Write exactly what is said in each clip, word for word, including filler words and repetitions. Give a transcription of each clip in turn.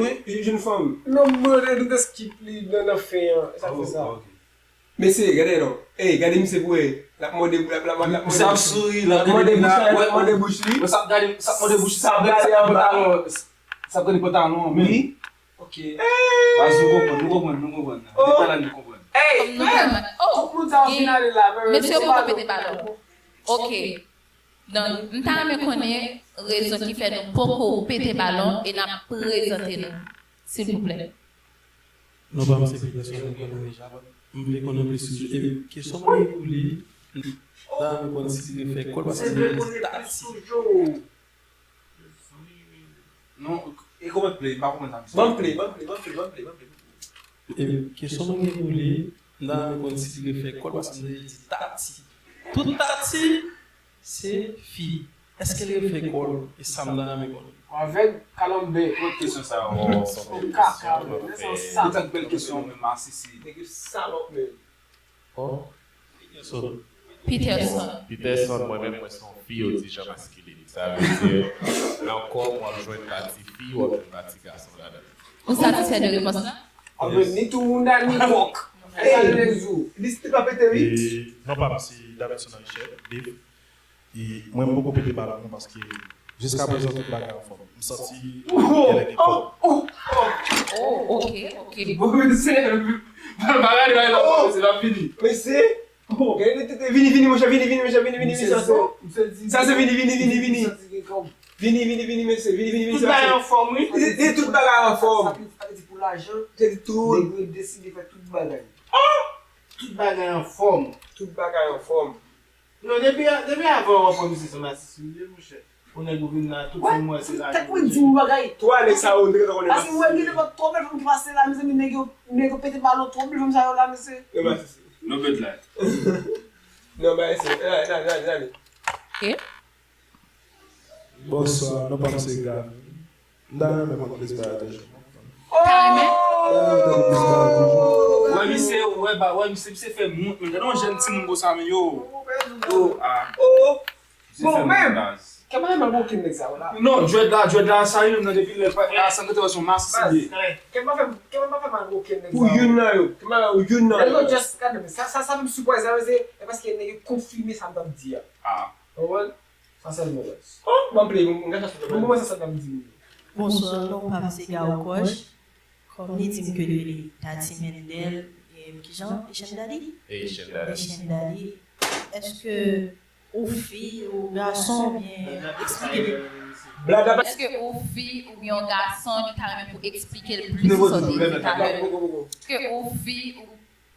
mwen. Jenn fanm. Non, mwen, mwen te skip li nan, nan fen an. Sa fè sa. Mesye, gade non. Ey, gade misye pou wè. L ap mòde, l ap, l ap, l ap mòde. Misye ap souri, l ap mòde bouch li, l ap mòde bouch li. Sa ap gade, sa ap mòde bouch li, sa ap gade anba. Sa ap gade pantalon an, men. Wi. Ok. Baz, nou konprann, nou konprann, nou konprann. Depi la, nou konprann. Ey, men, tout moun sa yo vin ale la, men. Mesye, yo poko pete balon. Ok. Donk, m ta renmen konnen rezon ki fè nou poko pete balon e n ap prezante nou, silvouplè. Non, pa m se Peterson, m konnen deja. M vle konnen plis sou e kesyon mwen gen pou li. M ta renmen konnen si li fè kòl paske li di tati. Non, e kòman play? M pa konprann sa misye. Ban m play, ban m play, ban m play, ban m play, ban m play. E kesyon mwen gen pou li, m ta renmen konnen si li fè kòl paske li di tati. Tout tati se fi. Èske li fè kòl? E sa m ta renmen konnen. Avèg kalanbè. Kot kesyon sa yo? Kaka, men. Sa yon salòp. Ou fè bèl kesyon, men masisi. Nèg yo salòp, men. Oh. So, Peterson. Peterson, mwen menm, mwen se yon fi, yo di jan maskilin. Sa vle di, nan kò m, w ap jwenn pati fi, w ap jwenn pati gason ladan. Ou satisfè de repons la? Anben, ni tou moun da ni kòk. E sa vle di? Li te pa pete, wi. E non pa m se Davidson Richard, Dave. E mwen, m poko pete balon non, paske jiska prezan tout bagay anfòm. M santi gen nèg ki fò. Oh, ok, ok. Bon, mesye, bagay la, se la fini. Mesye, oh, gen de tete, vini, vini, monchè, vini, vini, monchè, vini, vini, vini, sa se. Sa se vini, vini, vini, vini. Vini, vini, vini, mesye, vini, vini, vini, sa se. Tout bagay anfòm, wi. Li di tout bagay anfòm. Sa ki di pou lajan, se di tout. Nèg yo deside fè tout bagay. Tout bagay anfòm. Tout bagay anfòm. Non, depi, depi avan w ap wè misye se masisi li ye, monchè. Ou nèg ou vin la, tout fanm wè se la. Tèt mwen di yon bagay. Twa nèg sa yo, nèg sa konnen masisi. Paske wè gen nenpòt twò bèl fanm ki pase la, mezanmi, nèg yo, nèg yo pete balon twò bèl fanm sa yo la, mesye. Yo masisi. No bad line. Non, ba ese. Dale, dale, dale, dale. Ok. Bonswa, non pa m se Gavin. M ta renmen konn plis bagay de Jean. Ta renmen? M ta renmen konn plis bagay de Jean. Wè misye, wè ba, wè misye, misye fè m wont, men gade yon jèn timoun konsa, men yo. Yo, ah. Oh, Misye fè m wont baz. Kè pa mal pou okenn nèg sa yo la. Non, dread la, dread la, sa yo nan depi lè pa, la san kante wè son mas li ye. Kè pa fè, kè pa fè mal pou okenn nèg sa yo. Pou youn nan yo, kè pa pou youn nan yo. Yo just gade, sa, sa, sa m sipwaze, sa, se, e paske nèg yo konfime sa m t ap di a. Ah. Konprann? Sa sèl mwen wè. Oh, ban m play, mwen, mwen, mwen, sa sèl mwen di. Bonswa, non pa m se Garo Kòch. Kòm li di m ke li Tati Mendel, e kijan? Echan Dali? Echan Dali. Echan Dali. Èske ou fi, ou gason, oubyen eksplike m. Blada pa Èske ou fi oubyen yon gason ki ta renmen pou eksplike l plis sou sa w te di talè? Èske ou fi ou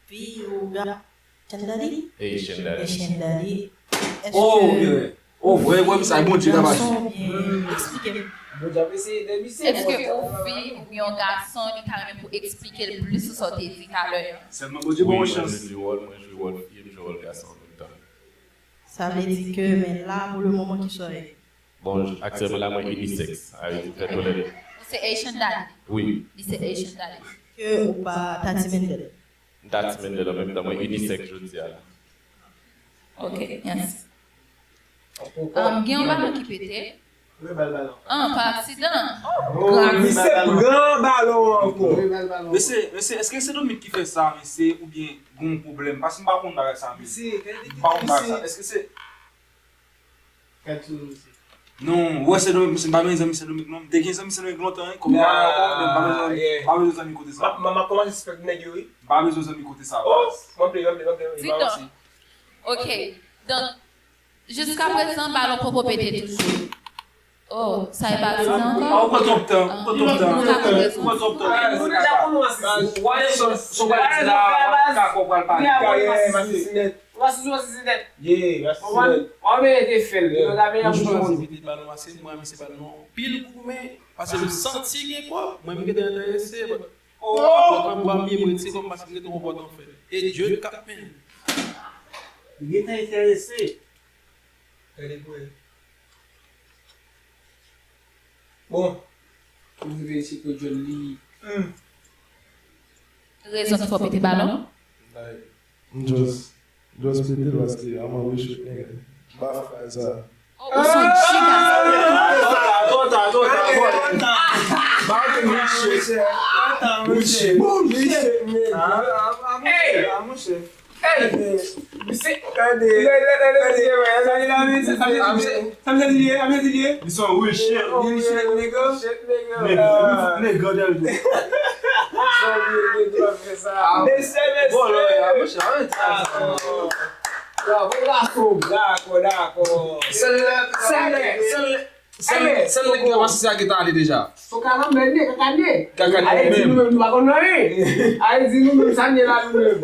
Fi, ou ga-, Echan Dali? Echan Dali. Echan Dali. Oh, yeah. Oh, vre, vre, sa, Bondye nan maji. Gason, oubyen eksplike m. Bondye ap eseye de misye. Èske ou fi oubyen yon gason ki ta renmen pou eksplike l plis sou sa w te di talè a? Sèlman Bondye Wi, ban mwen yon chans. jwe di wòl, mwen jwe wòl fi, m jwe wòl gason an menm tan. Sa vle di ke, men la, pou le moman ki sa ye. Bon, aktyèlman la, mwen unisex. Sa vle di m fè tolè. Ou se Echan Dali? Wi. Li se Echan Dali. Ke ou pa Tati Mendel. M Tati Mendel an menm tan, mwen unisex jodi a la. Ok, yes. Um, gen yon balon ki pete. Rebal balon. Ah, pa aksidan. Oh, misye pran balon an ankò. Rebal balon. Mesye, mesye, èske se Domik ki fè sa, mesye, oubyen gon pwoblèm? Paske m pa konn bagay sa, mesye. Misye, M pa konn bagay sa. Èske se Gad sou misye. Non, wè se Domik, misye, m pa bezwen zanmi se Domik non. M te gen zanmi se Domik lontan, wi. Kòm m pa wè ankò, men m pa bezwen, m pa bezwen zanmi kote sa. M ap kòmanse sispèk nèg yo, wi. M pa bezwen zanm kote sa. Oh, m ap play, m ap play, m ap play. Di non. Ok. Donk, jiska prezan, balon poko pete toujou. Oh, sa e pa aksidan ankò? Ou pran twòp tan, ou pran twòp tan. Ou pran twòp tan. Nou deja kòmanse. Wè, son, son pral di la, w ap ka kò pral pale. Kayè, masisi nèt. Masisi, masisi nèt. Yeah, masisi nèt. W ap mete fè l. Yo ta mete fè l. Pitit balon, masisi, mwen, misye balon. Pil goumen, paske m santi gen kò, mwen, m gentan enterese. Mwen, mwen, mwen, mwen, se kòm paske m gentan yon pòt an fè. E Dye k ap mennen. Li gentan enterese. Gade pou wè. Bon, pou m verifye ke djòl li. Rezon ki fè w pete balon? Like, m just, just pete l paske I'm a rich nigga. M pa fè bagay sa. Oh, ou son giga. Twò ta, twò ta, twò ta. Ba w te rich. Hey! Hey! Misye, gade, gade, gade, gade, gade, sa li la, men, sa, sa misye di, sa misye di, sa misye di. Li son rich. Rich nèg, nèg. Nèg, nèg, nèg. Mesye, mesye. Bravo, bravo. Dakò, dakò. Sèl, sèl, sèl, sèl nèg ki wè si sa ki ta ale deja. Son kalanbè, nèg, kaka nèg. Kaka nèg menm. Ayiti nou menm, nou pa konn anyen. Ayiti nou menm, sa n ye la nou menm.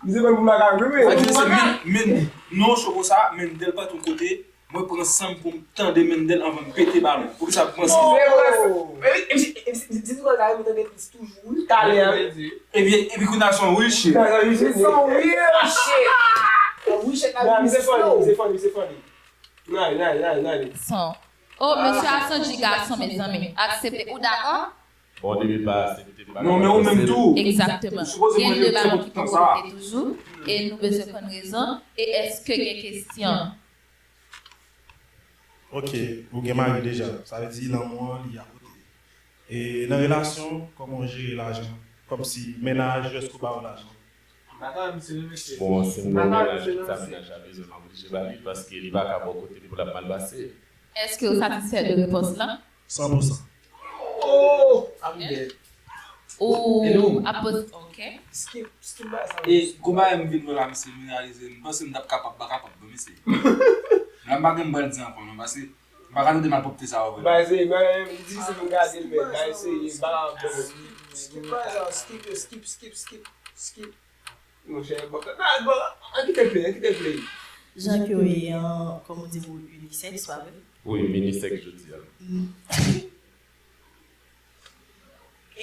Misye pran pou makak, wi, men. Ayiti se min, min, non, cho konsa, Mendel pa ton kote. Mwen pran san m pou m tande Mendel anvan m pete balon. Poukisa m pran san m? Se vre. E, e, e, e, si, si, si, si, si, si, si, si, toujou, wi. Talè, wi. Epi, epi kounye a se yon real shit. Se yon real shit. Yon real shit la, misye funny, misye funny, misye funny. Nale, nale, nale, nale. Son. Oh, mesye a son giga son, mezanmi. Aksepte. Ou dakò? Bon, depi l pa aksepte, m pa kapab fòse l. Non, men ou menm tou. Egzakteman. Ou sipoze mande l pou tout tan sa. Gen de balon ki poko pote toujou, e nou bezwen konn rezon, e èske gen kesyon? Ok, ou gen mari deja. Sa vle di lanmou an, li akote. E nan relasyon, kòman w jere lajan? Kòmsi mennaj yo, èske w ba yo lajan? M pa ka wè misye non, mesye. Bon, si m gen yon mennaj, tout sa mennaj la bezwen, m oblije ba li, paske li pa ka bò kote m pou l ap mal pase. Èske w satisfè de repons lan? San pou san. Oh! I'm dead. Ou ap poze, ok. Skip, skip ba sa. E, gon bagay m vin wè la, misye, m reyalize, m panse m t ap kapab, pa kapab, non, mesye. La, m pa gen m pral di ankò, non, paske m pa ka tande malpwòpte sa yo vre. Bay se, bay, li difisil pou gade l, men bay se, li pa bon. Skip ba sa, skip, skip, skip, skip, skip. Monchè, bon, bon, an kite l play, an kite l play. Jan ke w ye an, kòm ou di, ou unisèks, pa vre? Wi, m inisèks jodi a. Mm.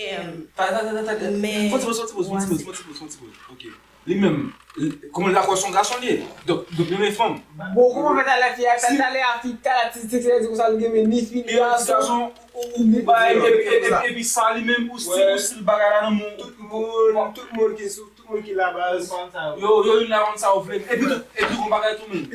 Em, ta, ta, ta, ta, ta. Men, fon ti poz, fon ti poz, fon ti poz, fon ti poz, fon ti poz. Ok. Li menm, li, kòman l dakò se yon gason li ye? Donk, donk li renmen fanm. Bon, kòman fè talè fi a, talè a fi, talè ti, ti, ti, di konsa li gen men ni fi, ni gason. Ou, ou, ou, epi, epi, epi sa li menm, ou si, ou si l bagay la nan men w. Tout moun, tout moun ki sou Tout moun ki la baz. Yo, yo, youn la konn sa yo vle. Epi tou, epi gon bagay tou, men.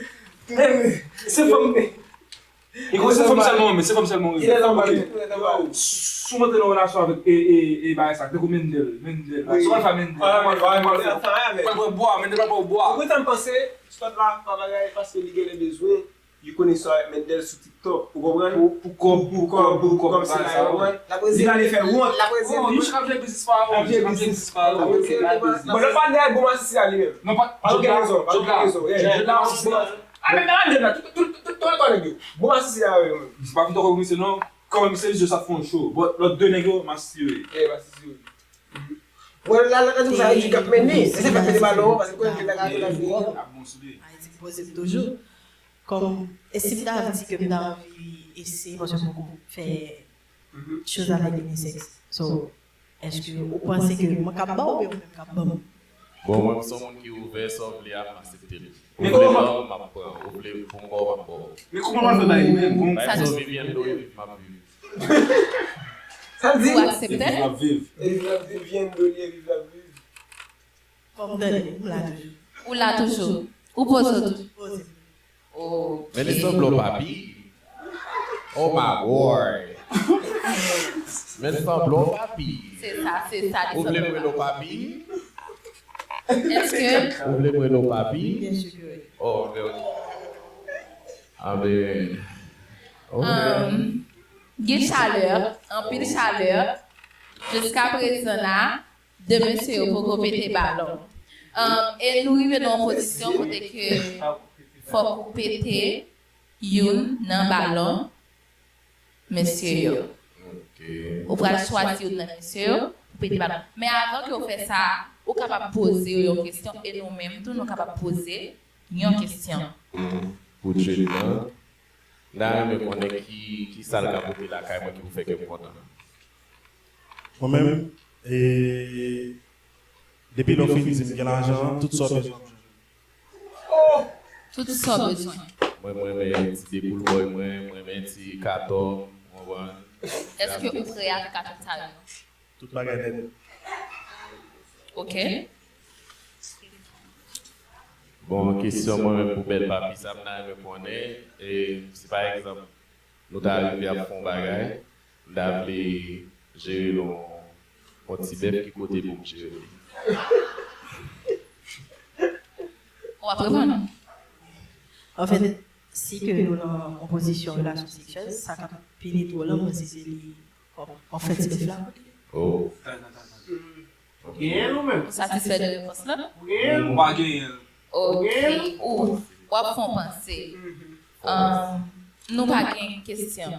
Se fanm. E kon se fanm sèlman, men se fanm sèlman, men. Yo, si w monte nan relasyon avèk, e, e, e, bagay sa, tankou Mendel, Mendel. Si w al fè Mendel, w al pran bwa, Mendel pral ba w bwa. Ou gentan panse, sòt la, pa bagay, paske li genlè bezwen. Li konnen sa Mendel sou TikTok, ou konprann? Pou, pou kòb, pou kòb, pou kòb, pou kòb, se la yo pran. Li prale fè wont. Oh, misye ap jere biznis pa yo, misye ap jere biznis pa yo. Bon, lòt patnè a bon masisi a li menm. Non, pa, pa gen rezon, pa gen rezon. Jod la, jod la, ah, men, men, jod la, tout, tout, tout, tout, tout nèg yo. Bon masisi a yo menm. Misye pa vin tòkò misye non. Kòman misye, misye sa fè yon show. Bon, lòt de nèg yo, masisi yo ye. Yeah, masisi yo ye. Bon, la, la, la, sa yo di k ap mennen. Se sa k ap mennen balon, paske konnen ke la, la, la, la, ap bon sou li. Ayiti poze m toujou. Kòm, e si m ta di ke m ta anvi eseye, paske m poko fè choz avèk inisèks. So, èske ou panse ke mwen k ap ba w oubyen ou menm k ap ban m? Bon, mwen, m se yon moun ki ouvè, sa w vle a, m aksepte l. Ou vle ban m, m ap pran. Ou vle pou m ba w, m ap ba w. Men kòman w ap fè bay li menm? Bon, bay m sa, Vivian Doe, m ap viv. Sa l di? Ou aksepte? Viv l ap viv. E viv l ap viv, Vivian Doe, viv l ap viv. Bon, m tande, m la toujou. Ou la toujou. Ou poze w toujou. Poze. Ok. Men li sanble yon papi. Oh my boy. Men li sanble yon papi. Se sa, se sa, li sanble yon papi. Ou vle m rele w papi? Èske ou vle m rele w papi? Byen si ke wi. Oh, ok, ok. Amen. Ok. Um, gen chalè, anpil chalè. Jiska prezan la, de mesye yo poko pete balon. Um, e nou rive nan yon pozisyon kote ke fòk ou pete youn nan balon mesye yo. Ok. Ou pral chwazi youn nan mesye yo pou pete balon. Men avan ke w fè sa, ou kapab poze yo yon kesyon e nou menm tou, nou kapab poze yon kesyon. Pou, pou Jade lan, m ta renmen konnen ki, ki sa l ka pote lakay mwen ki pou fè kè m kontan. Mwen menm, e, depi lè w fin di m gen lajan, tout sa w bezwen ap jwenn. Tout sa w bezwen. Mwen, mwen renmen ti dekoul bòy mwen, mwen renmen ti katò m, ou konprann? Èske ou prè avèk atant sa yo? Tout bagay nèt. Ok. Bon, kesyon mwen menm pou bèl papi sa, m ta renmen konnen, e, si pa egzanp, nou ta rive ap fè yon bagay, m ta vle jere l yon, yon ti bèf, ki kote pou m jere l? Ou ap reponn? Anfèt, si ke nou nan yon pozisyon relasyon seksyèl, sa k ap penetre w lan, mwen se, se li kòm, kòm fè ti bèf la. Oh. Ou genyen l ou menm? Ou satisfè de repons lan? Ou genyen l? Ou pa genyen l? Ok. Ou, w ap fè yon panse. Um, nou pa gen kesyon.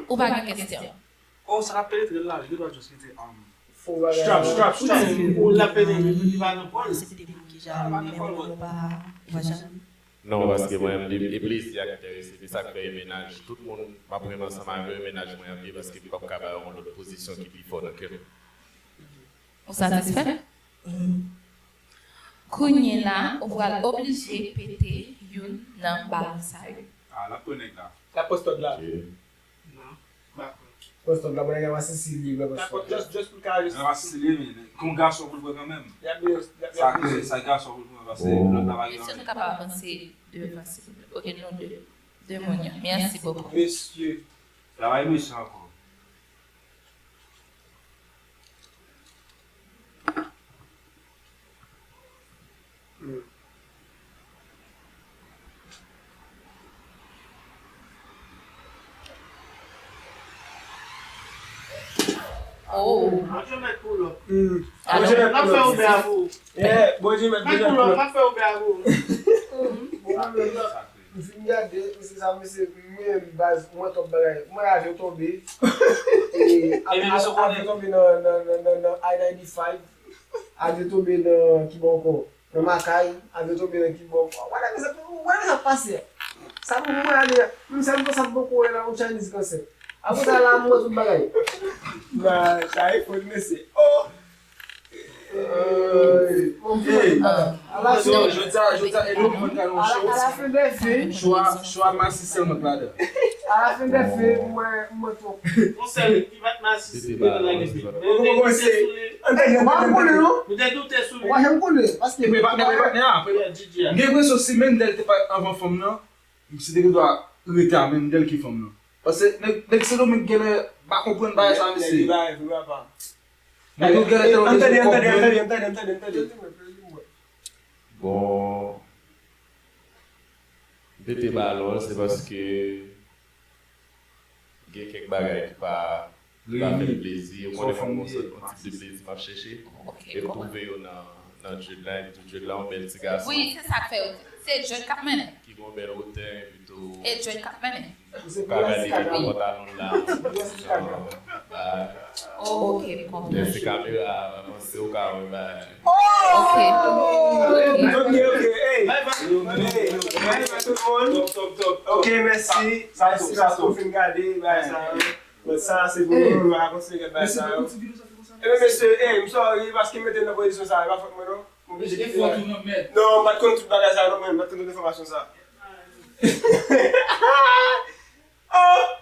Ou pa gen kesyon. Oh, sa k ap penetre l la, li dwe just mete, um, strap, strap, strap. Ou l ap penetre, li pa nan pòl. Aksepte pou ki jan, men ou pa, ou pa janm. Non, paske mwen menm, e plezi a k enterese m, e sa k fè e mennaj tout moun m ap renmen ansanm avè yo, e mennaj mwen ap ye, paske m p ap ka ba yo yon lòt pozisyon ki pi fò nan kè m. Ou satisfè? Mm. Kounye la, ou pral oblije pete youn nan balon sa yo. Ah, l ap pran nèg la. L ap pran stòd la. Ok. Non, m pa kwè. Pran stòp la, mwen gen masisi li, pran stòp. Just, just pou l ka rejistre. Masisi li, men, kon gason pou l pran kanmenm. Y ap byen, y ap byen. Sa ke, sa gason pou l pran, paske lòt la pa gen. Èske nou kapab avanse devan, silvouplè? Ok, nou de, de moun yo. Merci beaucoup. Mesye. Travay mesye ankò. Oh. Mwen jemèt pou lòt. Mwen jemèt pou lòt. Mwen fè oubè avou. Yeah, mwen jemèt pou lòt. Mwen fè oubè avou. M fin gade, mesye sa, mesye, mwen menm baz, mwen twòp bagay. Mwen avyon tonbe. E, avyon tonbe nan, nan, nan, nan, nan I ninety-five. Avyon tonbe nan kibò ankò? Nan Makay, avyon tonbe nan kibò? Whatever sa, whatever sa pase. Sa pou mwen ale, menm sa m konsa m poko wè la, yon Chinese cancer. Apre sa la, mwen tout bagay. Nan, sa e fon mesye. Oh! Hey! Ala fin, jodi a, jodi a, e nou konn kay yon show. Ala fin dè fin. Chwa, chwa masisi sèlman k ladan. Ala fin dè fin, mwen, mwen twòp. Yon sèl ki pa t masisi, ki te nan lage pye. Mwen kòmanse. Mwen pa konnen, non. Mwen te doute sou li. Mwen janm konnen, paske. Epi patnè, epi patnè a. Mwen gen enpresyon si Mendel te pa anvan fanm nan, misye te gen dwa rete a Mendel ki fanm nan. Paske nèg, nèg Sendomeng genlè pa konprann bagay sa, mesye. Nèg yo genlè tèlman bezwen kòb menm. Bon, m pete balon, se paske gen kèk bagay ki pa, ki pa fè m plezi. Ou konnen mwen gon sòt, yon tip de plezi m ap chèche. E m twouve yo nan, nan Jude la, epi tou Jude la, yon bèl ti gason. Wi, se sa k fè yo di. Se Jude k ap mennen. Ki gon bèl wotè, epi tou. E Jude k ap mennen. Ou ka gade li nan pantalon l la. Jan, ah. Oh, ok, m konprann. Lè se kamera a avanse, ou ka wè bagay. Ok. Ok, ok. Hey! Hey! Bye bye tout moun. Top, top, top. Ok, mèsi. Mèsi paske w fin gade bagay sa yo. Bon, sa se pou nou, nou pa kontinye gade bagay sa yo. Ebyen, mesye, hey, m sorry paske m mete n nan pozisyon sa, e pa fòt mwen non. M oblije kite la. Non, m pa t konn tout bagay sa non, men m pa t konn tout enfòmasyon sa. Oh!